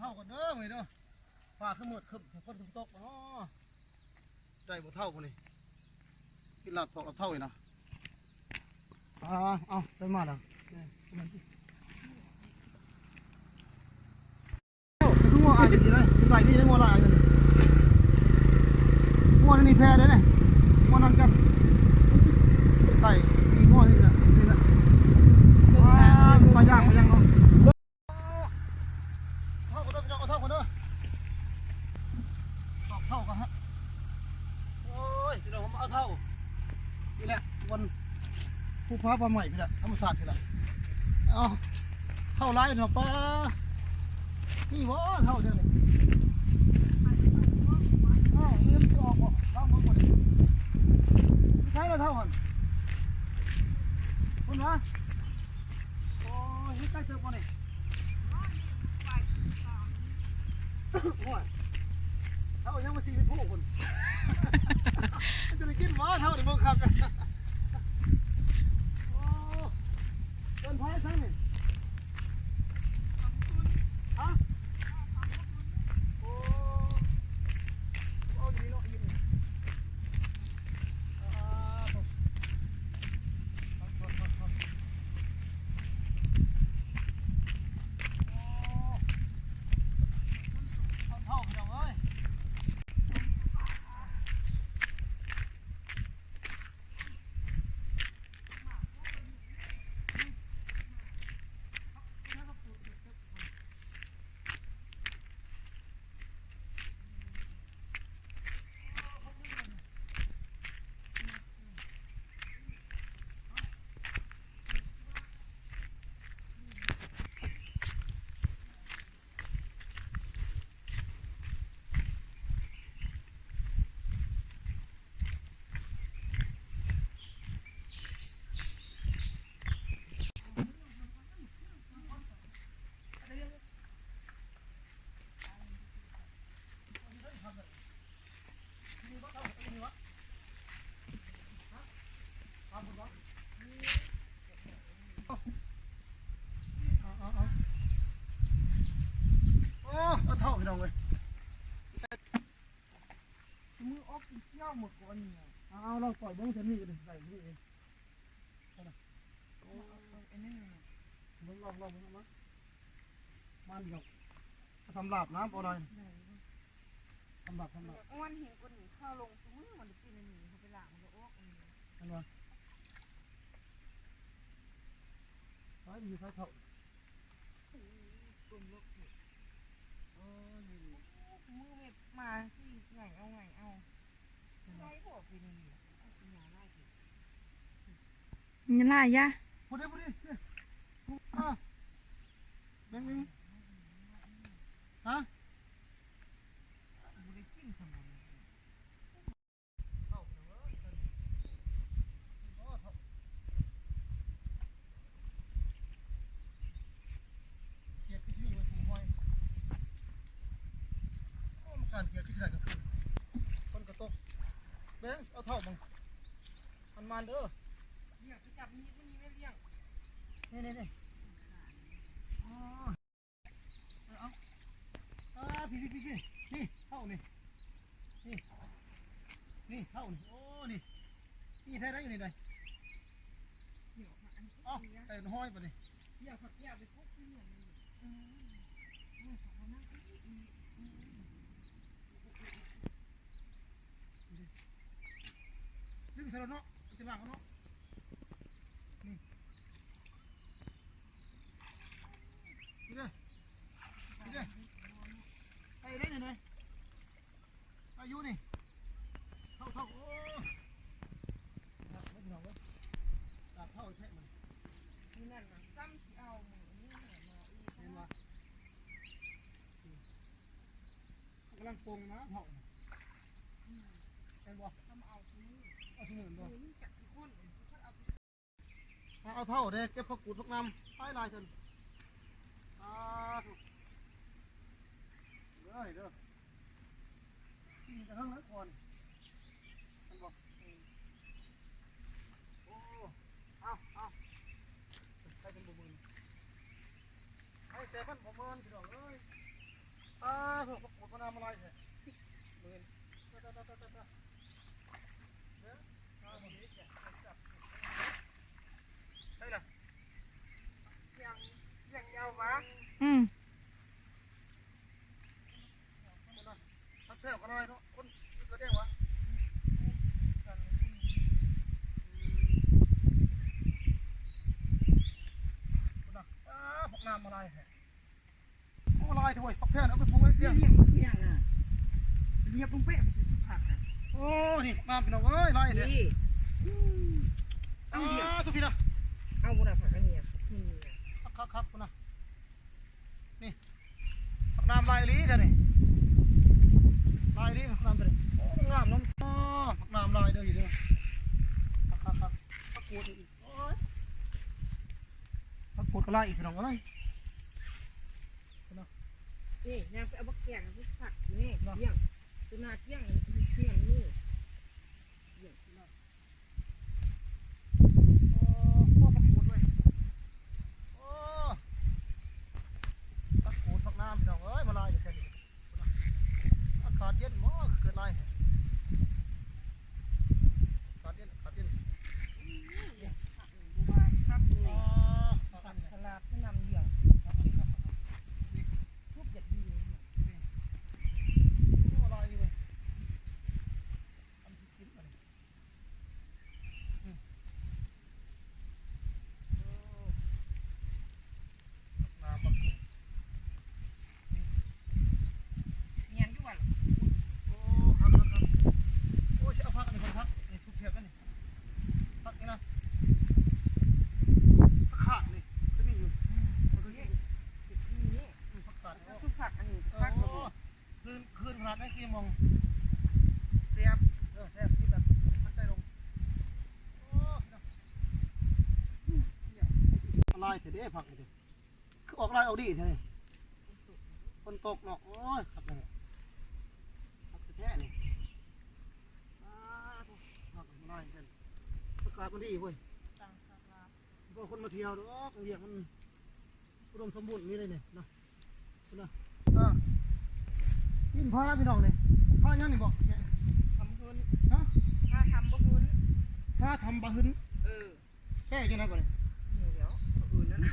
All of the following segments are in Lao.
ເອົາກ່ອນເດີ ມື້ນີ້ເດີ ຟ້າຄືມືດຄຶ້ມ ແຕ່ຝົນຄືບໍ່ຕົກເນາະ. ໄດ້ບໍ່ເຖົ້າມື້ນີ້ ກິນລາບຖອກລາບເຖົ້າອີກນະ. ອ່າ ເອົາ ໄດ້ມາແລ້ວ ເອົາ ໄປດູງົວອ້າຍນີ້ໄດ້ ໄປໄຕ່ມີງົວຫຼາຍຢູ່ນີ້ ງົວນີ້ແພ້ເດ້ນີ້ ງົວນອນກັບ ໄຕ່ອີງົວນີ້ນະ ນີ້ນະ ປາຍ່າງ ປາຍ່າງເນາະ. ເຖົ້າກ່ອນເດີ ພີ່ນ້ອງ ເອົາເຖົ້າກ່ອນເດີ ເຖົ້າກໍຮະ ໂອ້ຍ ພີ່ນ້ອງ ເອົາເຖົ້າ ນີ້ແຫຼະ ວັນ ພູຜາປ່າໄມ້ພີ້ແຫຼະ ທຳມະຊາດພີ້ແຫຼະ. ເອົາ ເຖົ້າຫຼາຍເນາະ ປາ ມີບໍ່ເຖົ້າຈັ່ງນີ້? ເອີ ມັນຈະອອກບໍ່? ລອງເບິ່ງກ່ອນ ຢູ່ໃສລະເຖົ້າຫັ້ນ? ພຸ້ນຫວາ? ໂອ້ຍ ເຮັດໄກເຕີບບໍ່ນີ້? ໂອ້ຍ ເຖົ້າຍັງມາຊິເປັນຜູ້ພຸ້ນ ຈະໄດ້ກິນບໍ່ເຖົ້ານີ້ ເບິ່ງຄັກ. ໂອ້ ເອີ້ນພາຍສັງນີ້ ຮະ? ໂອ້ ເອົາຢູ່ນີ້ເນາະ ຢູ່ນີ້. ໂອ້ ເອົາເຖົ້າ ພີ່ນ້ອງເອີຍ ມືອອກກິນກ່ຽວໝົດກ່ອນນີ້. ເອົາ ລອງປ່ອຍເບິ່ງ ແຖວນີ້ກໍໄດ້ ໄດ້ຢູ່ເອງ. ເບິ່ງ ລອງ ລອງເບິ່ງ ເອົາມາ ມາດຽວ ສຳລັບນະ ບໍ່ໄດ້ ສຳລັບ ສຳລັບ ອ້ວນແຮງກວ່ານີ້ ຂ້າວລົງຊຸມື້ ມັນໄດ້ກິນອັນນີ້ ເຮົາໄປລ້າງ ມັນກໍອອກອັນນີ້ ເຫັນບໍ່? ໄປ ມີໃສ່ເຂົ້າ ໂອ້ຍ ກົມລົກເຖາະ ເອີ ນີ້ ມື້ແມ່ມາຊິໄຫງເອົາ ໄຫງເອົາ ໄດ້ບໍ່ ເປັນອັນນີ້ ເອົາກິນຢາຫຼາຍເຖາະ. ມັນຫຼາຍຢາ ພຸ້ນເດ້ ພຸ້ນເດ້ ນີ້ ອ່າ ແມງ ແມງ ຮະ ບໍ່ໄດ້ກິນຊັ້ນບໍ່ ເຂົ້າ ພີ່ນ້ອງເອີຍ ເຂົ້າ ກິນບໍ່ເຂົ້າ ຂຽດຄືຊິມີໄວ້ປູກຫອຍ ໂອ້ ມັນການຂຽດຄືຊິໄດ້ກັບຄືນ ຝົນກໍຕົກ ແບງ ເອົາເຂົ້າເບິ່ງ ມັນມານເດີ ຢາກໄປຈັບມີດມັນມີແມ່ລ້ຽງ ນີ້ໆໆ ໂອ້ ເອີ ເອົາ ອ່າ ພີ້ໆໆ ນີ້ ເຂົ້ານີ້ ນີ້ ນີ້ ເຂົ້ານີ້ ໂອ້ ນີ້ ນີ້ແທ້ໄດ້ຢູ່ນີ້ໄດ້ ເອົາ ໄດ້ຮອຍປານນີ້ ດຶງໃສ່ລົດເນາະ ໄປກິນຫຼັງເນາະ ນີ້ ນີ້ເດີ ນີ້ເດີ ໄດ້ ໄດ້ ໄດ້ ອາຍຸນີ້ ເຖົ້າ ເຖົ້າ ໂອ້ ໜັກເດີພີ່ນ້ອງເອີຍ ດາບເຖົ້າແທ້ມັນ ມື້ນັ້ນນະຊ້ຳຊິເອົາ ມື້ນີ້ມາອີກ ເຫັນບໍ່ ອືມ ກຳລັງປົ່ງນະເຖົ້ານະ ອືມ ເຫັນບໍ່ ເອົາຊຸມື້ ເອົາຊຸມື້ບໍ່ ມື້ນີ້ຈັກຊິຄົນ ເອົາເຖົ້າເດ້ ເກັບຜັກກູດຜັກໜາມ ຫຼາຍໆຊັ້ນ ສາທຸ ເດີ ເດີ ກິນກະເທິງເລີຍກ່ອນ ເຫັນບໍ່ ເອີ ໂອ້ ເອົາ ເອົາ ໃຜເປັນບໍ່ໝື່ນ ໃຜແຕ່ມັນບໍ່ໝື່ນ ພີ່ນ້ອງເອີຍ. ນ້ຳມາຫຼາຍແທ້ ມື້ນີ້ ໃຊ່ລະ ຍັງ ຍັງຍາວມາ ອືມ ພັກແຖວກໍນ້ອຍເນາະ ຄົນກໍແດງວະ ພຸ້ນນະ ອ້າ ພັກນ້ຳມາຫຼາຍແທ້. ໂອ້ ຫຼາຍແທ້ເວີຍ ຜັກແຜ່ນ ເອົາໄປປູກໄວ້ ລຽງ ລຽງ ລຽງ ລຽບລົງໄປ ເອົາໄປສູ່ຜັກນະ ໂອ້ ນີ້ຜັກນ້ຳ ພີ່ນ້ອງເອີຍ ຫຼາຍແທ້ ນີ້ ເອົາລຽງ ອ້າ ໂທ້ ພີ່ນະ ເອົາບໍ່ນະ ຜັກອັນນີ້ ນີ້ ຄັກໆ ພຸ້ນນະ ນີ້ ຜັກນ້ຳຫຼາຍອີ່ຫຼີແທ້ນີ້ ຫຼາຍອີ່ຫຼີ ຜັກນ້ຳຕົວນີ້ ໂອ້ ມັນງາມນຳ ອໍ ຜັກນ້ຳຫຼາຍເດີ ເດີ ຄັກໆ ຜັກກູດອີກ ໂອ້ຍ ຜັກກູດກໍຫຼາຍອີກ ພີ່ນ້ອງເອີຍ ນີ້ ຍ່າງໄປເອົາບັກແກງມາຜັກນີ້ ເນາະ ລ້ຽງ ຕົວໜ້າທ່ຽງ ທ່ຽງນີ້ ລ້ຽງ ໂອ້ ໂອ້ ຜັກກູດເວີຍ ໂອ້ ຜັກກູດ ຜັກນ້ຳ ພີ່ນ້ອງເອີຍ ມາຫຼາຍແທ້ນີ້. ອາກາດເຢັນບໍ່ ຄືເກີດຫຼາຍແທ້ ອາກາດເຢັນ ອາກາດເຢັນ ອືມ ຄັກ ບໍ່ວ່າຄັກເລີຍ ອໍ ຄັກ ສະຫຼາດ ສະໜາມດຽວ ຄັກ ຄັກ ຄັກ ນີ້ ຮູບຢາກດີເລີຍ ນີ້ ໂອ້ ຫຼາຍຢູ່ເວີຍ ທຳຊິກິນບັດນີ້. ອືມ ໂອ້ ບັກໜາບັກ ນີ້ ແມ່ນຢູ່ຫວາ ໂອ້ ຄັກໆໆ ໂອ້ ຊິເອົາຜັກອັນນີ້ ຜັກ ນີ້ສຸກແຊບແລ້ວນີ້ ຜັກນີ້ນະ ຜັກຂາດນີ້ ກໍມີຢູ່ ອືມ ມັນກໍ ນີ້ ນີ້ ອືມ ຜັກຂາດ ສຸກຜັກອັນນີ້ ເອີ ຜັກ ໂອ້ ຄືນ ຄືນຂະໜາດໃດ ຄືມອງ ແຊບ ເອີ ແຊບ ກິນແລ້ວ ມັນໄດ້ລົງ ໂອ້ ຫຼາຍແທ້ເດ້ ຜັກນີ້ເດ້ ຄືອອກຫຼາຍອອກດີແທ້ນີ້ ຝົນຕົກເນາະ ໂອ້ຍ ຄັກແທ້ ຄັກແທ້ນີ້ ອ້າ ໂທ້ ຜັກຫຼາຍແທ້ ອາກາດມັນດີເວີຍ ບໍ່ຄົນມາທ່ຽວດອກ ວຽກມັນອຸດົມສົມບູນ ມີໄດ໋ນີ້ເນາະ. ພຸ້ນນະ ອ່າ ກິນຜາພີ່ນ້ອງນີ້ ຜາຫຍັງນີ້ບໍ? ທຳບະຫຶນ ຮະ? ຜາທຳບະຫຶນ ຜາທຳບະຫຶນ ເອີ ແປວ່າຈັ່ງໃດບາດນີ້? ນີ້ແຫຼ້ວ ອື່ນນັ້ນ ອໍ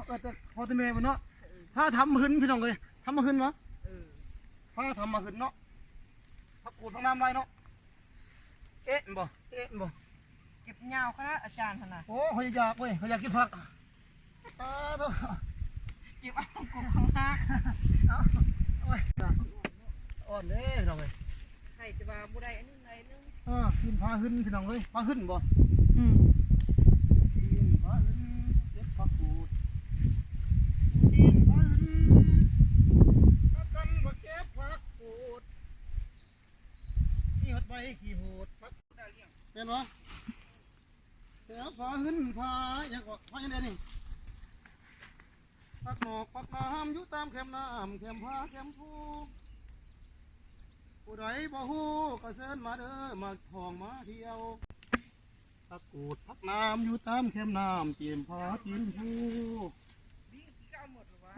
ເອີ ແຕ່ພໍ່ແຕ່ແມ່ເພິ່ນເນາະ ເອີ ຜາທຳບະຫຶນພີ່ນ້ອງເອີຍ ທຳບະຫຶນຫວາ? ເອີ ຜາທຳບະຫຶນເນາະ ຜັກກູດຜັກໜາມຫຼາຍເນາະ. ເອະແມ່ນບໍ່? ເອະແມ່ນບໍ່? ເກັບຍາວຂະໜາດອາຈານຫັ້ນນະ. ໂອ້ ຂ້ອຍຢາກເວີຍ ຂ້ອຍຢາກກິນຜັກ. ປາໂທ້ ເກັບເອົາກົກຂ້າງຫາກ. ເອົາ ໂອ້ຍ ອ່ອນເດ້ພີ່ນ້ອງເອີຍ. ໃຜຈະວ່າບໍ່ໄດ້ອັນໜຶ່ງໄດ້ໜຶ່ງ. ເອີ ກິນຜາຫຶນພີ່ນ້ອງເອີຍ. ຜາຫຶນບໍ່? ອືມ ກິນຜາຫຶນ ເກັບຜັກກູດ ກິນຜາຫຶນ ພາກັນມາເກັບຜັກກູດ. ມີຮອດໃບຂີ້ຫູດ ຜັກ ແມ່ນບໍ່? ແຖວຜາຫຶນ ຜາຫຍັງເກາະ ຜາຫຍັງແດ່ນີ້? ຜັກໝອກຜັກໜາມ ຢູ່ຕາມແຄມນ້ຳ ແຄມຜາແຄມພູ ຜູ້ໃດບໍ່ຮູ້ກໍເຊີນມາເດີ້ ມາທ່ອງມາທ່ຽວ. ຜັກກູດຜັກໜາມ ຢູ່ຕາມແຄມນ້ຳ ຕີນຜາຕີນພູ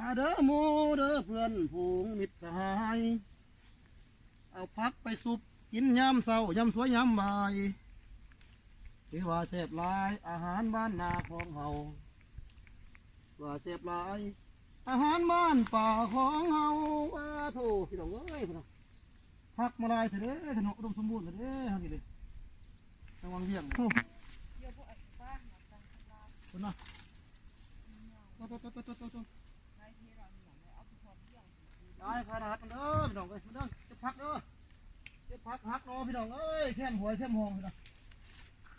ມາເດີ້ໝູ່ເດີ້ເພື່ອນຝູງມິດສະຫາຍ. ເອົາຜັກໄປສຸບກິນຍາມເຊົ້າ ຍາມສວຍ ຍາມບ່າຍ ຖືວ່າແຊບຫຼາຍ ອາຫານບ້ານນາຂອງເຮົາ ຖືວ່າແຊບຫຼາຍ ອາຫານບ້ານປ່າຂອງເຮົາ. ອາໂທ້ ພີ່ນ້ອງເອີຍ ພຸ້ນນະ ຜັກມາຫຼາຍແທ້ເດ້ ຖະໜົນອຸດົມສົມບູນແທ້ເດ້ ທາງນີ້ເດ້ ທາງວັງວຽງ. ໂອ້ ພຸ້ນນະ ໂຕໆໆໆໆ ຫຼາຍຂະໜາດເດີພີ່ນ້ອງເອີຍ. ມາເດີ ມາເດີ ເກັບຜັກເດີ ເກັບຜັກຫັກໜໍ່ພີ່ນ້ອງເອີຍ ແຄມຫ້ວຍແຄມຮ່ອງພີ່ນ້ອງ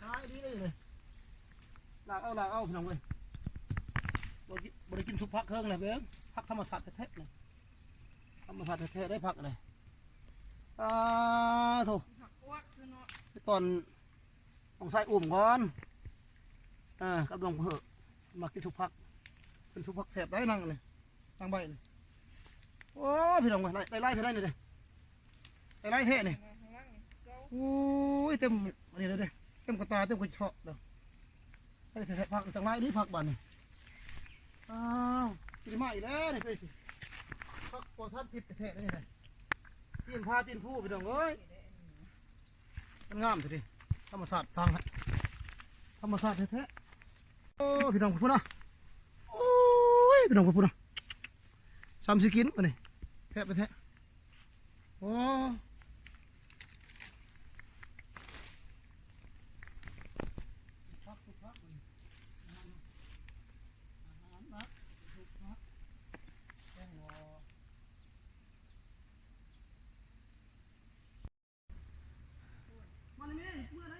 ຫຼາຍດີເລີຍ. ລາກເອົາ ລາກເອົາພີ່ນ້ອງເອີຍ ບໍ່ ບໍ່ໄດ້ກິນຊຸບຜັກເຄິ່ງນະເບິ່ງ ຜັກທຳມະຊາດແທ້ໆນະ ທຳມະຊາດແທ້ໆໄດ໋ ຜັກນີ້. ອາໂທ້ ໄປຕ້ອນ ນ້ອງຊາຍອຸ້ມກ່ອນ ເອີ ກັບນ້ອງເພີ້ ມັກກິນຊຸບຜັກ ເປັນຊຸບຜັກແຊບໄດ໋ນາງນີ້ ນາງໃບນີ້. ໂອ້ ພີ່ນ້ອງເອີຍ ໄດ້ຫຼາຍແທ້ໄດ໋ນີ້ເດ້ ໄດ້ຫຼາຍແທ້ນີ້. ໂອ້ຍ ເຕັມອັນນີ້ເດ້ ເຕັມກະຕ່າ ເຕັມກະເຊາະເດ້. ໄດ້ແທ້ໆ ຜັກຕັ້ງຫຼາຍນີ້ ຜັກບາດນີ້. ອ້າວ ກິນມາອີກແລ້ວນີ້ ເຄີຍຊິ ຜັກປອດສານພິດແທ້ໆນີ້ເດ້. ຕີນຜາຕີນພູພີ່ນ້ອງເອີຍ ມັນງາມແທ້ເດ ທຳມະຊາດສ້າງໃຫ້ ທຳມະຊາດແທ້ໆ. ໂອ້ ພີ່ນ້ອງພຸ້ນນະ ໂອ້ຍ ພີ່ນ້ອງພຸ້ນນະ ຊ້ຳຊິກິນບາດນີ້ ແທະໄປແທະ ໂອ້ ມາເລີຍແມ່ ເມື່ອໃດ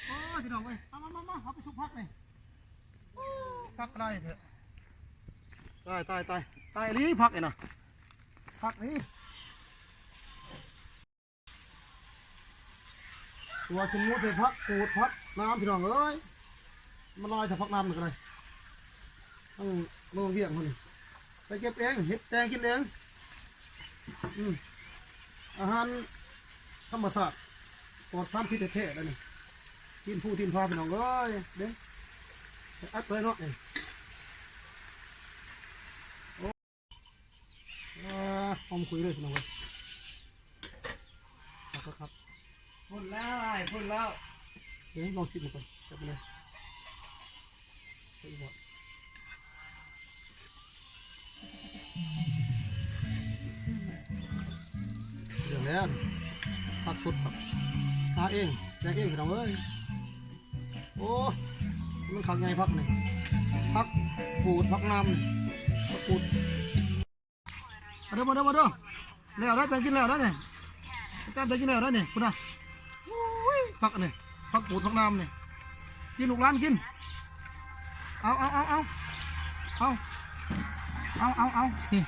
ໂອ້ຍ ພີ່ນ້ອງເອີຍ ມາ ມາ ມາ ມາ ເຮົາໄປສຸກຜັກນີ້ ໂອ້ ຜັກຫຼາຍແທ້ ຕາຍ ຕາຍ ຕາຍ ຕາຍອີ່ຫຼີຜັກນີ້ນະ ຜັກນີ້ ຕົວສະໝຸດໃສ່ຜັກກູດ ຜັກນ້ຳ ພີ່ນ້ອງເອີຍ ມັນຫຼາຍແທ້ ຜັກນ້ຳນີ້ກໍໄດ້ ທັງເມືອງວຽງພຸ້ນ ໄປເກັບເອງ ເຮັດແກງກິນເອງ ອືມ ອາຫານທຳມະຊາດ ປອດສານພິດແທ້ໆ ແລ້ວນີ້ ຕີນພູຕີນຜາ ພີ່ນ້ອງເອີຍ ເດ້ງ ອັດໄວ້ເນາະນີ້. ອ່າ ຫອມຂຸຍເລີຍພີ່ນ້ອງເອີຍ ຄັກໆ ພຸ້ນແລ້ວອ້າຍ ພຸ້ນແລ້ວ ເອີ ລອງຊິມເບິ່ງກ່ອນ ຈັບມາເລີຍ ເດືອດແລ້ວ ຜັກສົດສັບ ຫາເອງ ແກງເອງ ພີ່ນ້ອງເອີຍ. ໂອ້ ມັນຄັກໃຫຍ່ຜັກນີ້ ຜັກກູດ ຜັກນ້ຳ ຜັກກູດ ມາເດີ ມາເດີ ມາເດີ ແລ້ວໄດ໋ ແຕ່ງກິນແລ້ວໄດ໋ນີ້ ການແຕ່ງກິນແລ້ວໄດ໋ນີ້ ພຸ້ນນະ ໂອ້ຍ ຜັກນີ້ ຜັກກູດ ຜັກນ້ຳນີ້ ກິນລູກຫຼານກິນ ເອົາ ເອົາ ເອົາ ເອົາ ເອົາ ເອົາ ເອົາ ເອົາ ນີ້